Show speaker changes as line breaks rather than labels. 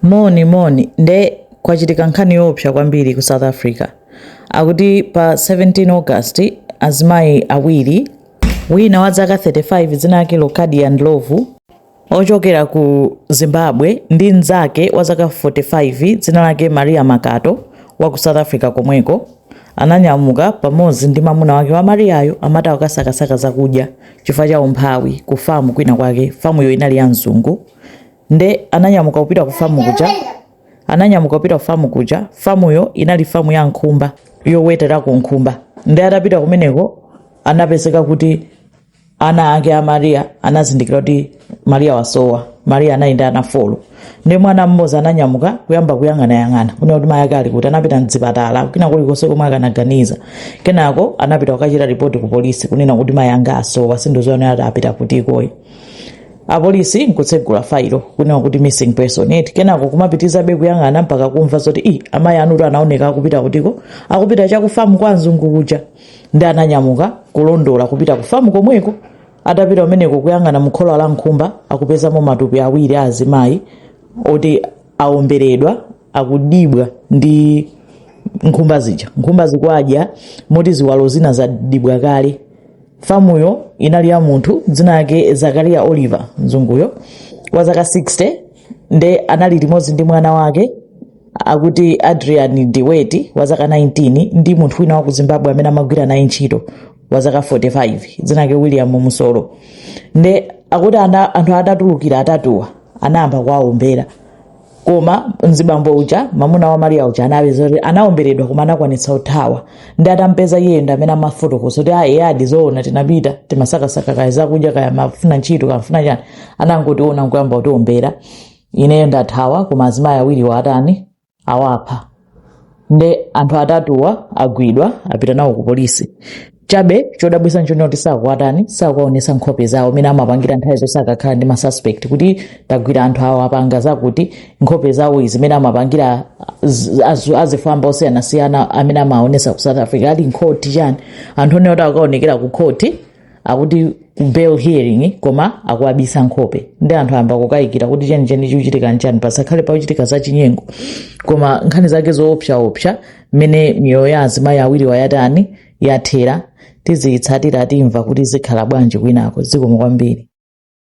Moni moni, nde kwachitika nkhani yoopsa kwambiri ku South Africa. Akuti pa 17 August azimayi awiri, wina wa zaka 35 dzina lake Locadia Ndlovu ochokera ku Zimbabwe ndi mnzake wa zaka 45 dzina lake Maria Makato wa ku South Africa komweko, ananyamuka pamodzi ndi mamuna wake wa Mariayo, amati akasakasaka zakudya chifukwa cha umphawi ku famu kwina kwake. Famuyo inali ya mzungu. Nde ananyamuka kupita ku famu kuja, ananyamuka kupita ku famu kuja. Famuyo inali famu ya nkhumba, yoweterako nkhumba. Nde atapita kumeneko anapezeka kuti ana ake a Maria anazindikira kuti Maria wasowa. Maria anali ndi ana 4. Ndi mwana mmodzi ananyamuka kuyamba kuyang'anayang'ana kunena kuti mayi ake ali kuti. Anapita mdzipatala, kwina kulikonse komwe akanaganiza. Kenako anapita kukachita ripoti ku polisi kunena kuti mayi anga asowa, sindizoona ati apita kutikoyi. Apolisi nkutsegula failo kunena kuti missing person eti. Kenako kumapitizabe kuyang'ana mpaka kumva zoti i amayi anutu anaoneka akupita kutiko, akupita chakufamu kwa mzungu kuja. Ndi ananyamuka kulondola kupita kufamu komweko. Atapita kumeneko kuyang'ana mukhola la nkhumba, akupezamo matupi awiri a azimayi oti aomberedwa, akudibwa ndi nkhumba zija. Nkhumba zikuadya moti ziwalo zina zadibwa kale. Famuyo inali ya munthu dzina lake Zakaria Oliver, mzunguyo wa zaka 60. Nde anali limodzi ndi mwana wake akuti Adrian De Wet wa zaka 19 ndi munthu wina wa ku Zimbabwe amene amagwira naye ntchito wa zaka 45 dzina lake William Musolo. Nde akuti anthu atatulukira atatuwa anayamba kuwaombera, koma mzibambo uja, mamuna wa Maria uja, anapeza kuti anaomberedwa koma anakwanitsa kuthawa. Ndi atampeza iyeyo ndi amene amafotokoza kuti ayi, adi zoona, tinapita timasakasaka kaya zakudya, kaya mafuna ntchito, kaya mafuna chani, anangotiona nkuyamba kutiombera. Ineyo ndathawa, koma azimayi awiriwa atani? Awapha. Nde anthu atatuwa agwidwa, apita nawo ku polisi. Chabe chodabwisa nchonena kuti sakuwatani, sakuwaonesa nkhope zawo mene amapangira nthawi zonse akakhala ndi masuspect, kuti tagwira anthu awo apanga zakuti, nkhope zawo izi, mene amapangira azifwamba osiyanasiyana amene amaonesa ku South Africa ali nkhoti chani, anthu onena kuti akaonekera ku khoti, akuti ku bail hearing, koma akuwabisa nkhope. Ndi anthu ayamba kukayikira kuti chenicheni chikuchitika nchani, pasakhale pakuchitika zachinyengo. Koma nkhani zake zoopsaopsa mmene miyoyo ya azimayi awiri wayatani, yathera. Tiziyitsatira, timva kuti zikhala bwanji kwinako. Zikomo kwambiri.